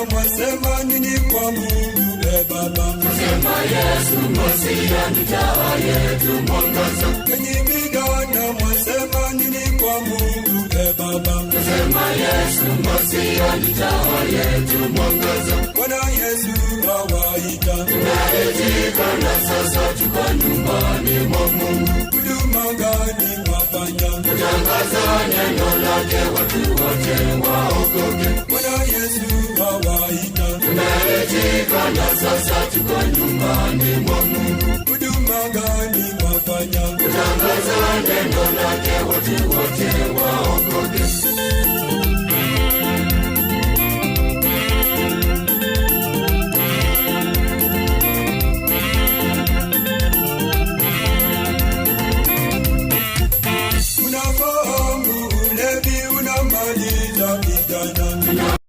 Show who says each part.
Speaker 1: Mwasema nini kwa Mungu e Baba?
Speaker 2: Sema Yesu Masia ni taa yetu mwangaza.
Speaker 1: Enyi vijana, mwasema nini kwa Mungu e Baba?
Speaker 2: Sema Yesu Masia ni taa yetu mwangaza.
Speaker 1: Bwana Yesu awaita.
Speaker 2: Tunaitika na sasa tuko nyumbani mwa Mungu.
Speaker 1: Huduma gani mwafanya?
Speaker 2: Kutangaza neno lake watu wote waokoke.
Speaker 1: Bwana Yesu awaita.
Speaker 2: Tunaitika na sasa tuko nyumbani mwa Mungu.
Speaker 1: Huduma gani mwafanya?
Speaker 2: Kutangaza neno lake watu wote waokoke.